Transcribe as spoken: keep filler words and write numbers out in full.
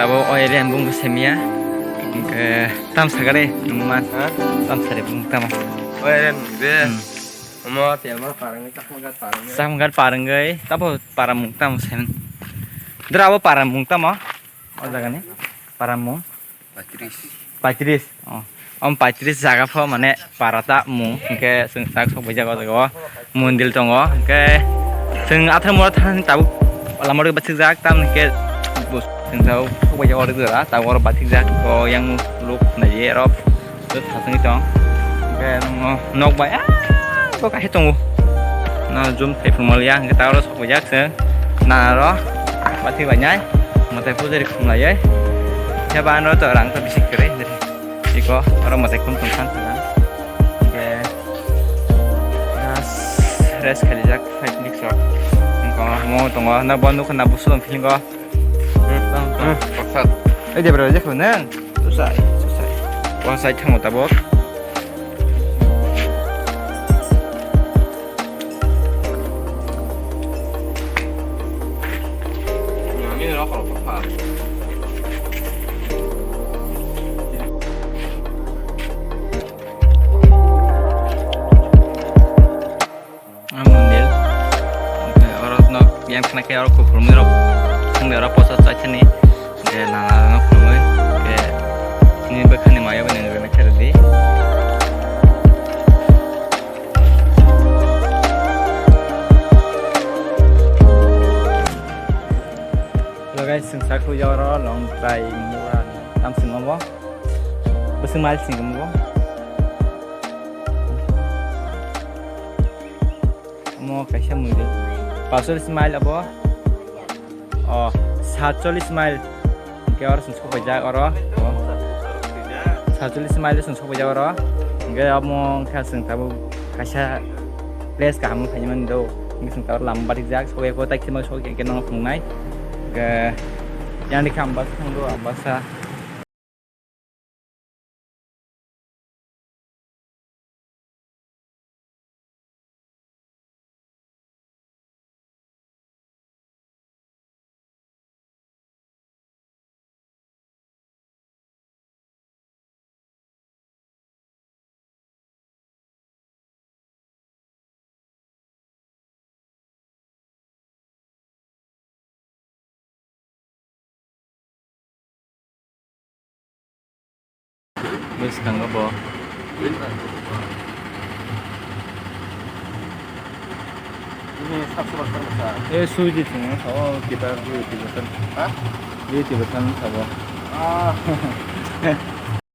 Abo oil yang bung semia. Ke tam sagare nungman. Ha? Tam sare bung tam. Oil yang de. Hmm. Omo tiama parang, chakma gat parang. Chakma gat parang gai. Tabo paramung tam sem. Dra abo paramung tamo. O jaga ni. Paramung. Paitris. Paitris. Oh. Om paitris jaga pho mane para ta mung. Hingke chwng tak sok bai jaga o jaga o. Mondil tongo. Hingke chwng athar mora thang tabuk lama rok bachik jak tam hingke bus chwng tabuk sok bai jaga o rwk jora. Tabuk oro bachik jak o yang luk nai ye rok. Twi thasungwi tong. Hingke nokno nok bai ah, bo kaisa tongo. No jum thai phung maliya, hingke ta oro sok bai jak se. Nana ro, bathik bai nai. Mwtai pujari khum lai ye. Khe ba ano to rang to bisi kwrwi. Iko, oro mwtai khum tong san sana. Hingke, gas, rest khali jak, five minutes rok. Hingke mo tongo, na bo nukho na busu tong feeling o. Hmm, hmm, paksat. Eh, dia berapa aja kau nang? Susah, susah. Wah, saya tengok tabok. Ini rokok, paksat. Ah, mondil. Oke, oro no yang khna khe oro kuphurmwi rok thangwi oro posa chaithani. Oke, nana no khulumwi. Oke, ni bwkhani maya bini rwna khe rwdi. Hello guys, chwng sak thujak oro long try mura tam singmo bo. Bwswk mile singmo bo. Omo kaisa mondil. Pasolis mile abo. Oh, satsolis mile. Hingke oro chwng sokbaijak oro. Oh. Satsolis mile chwng sokbaijak oro. Hingke omo wngkha chwng tabuk kaisa place kaham wng phaimani do. Hingke chwng tabuk lama barijak sokya ko tai khema sokya hingke nono phunuknai. Hingke yang dikha ambasa thangdo ambasa. Bwskango bo. Ini sab surat kan besar. Eh, sui di sini, oh, kita di tiba kan. Hah? Di tiba kan, sabo. Ah.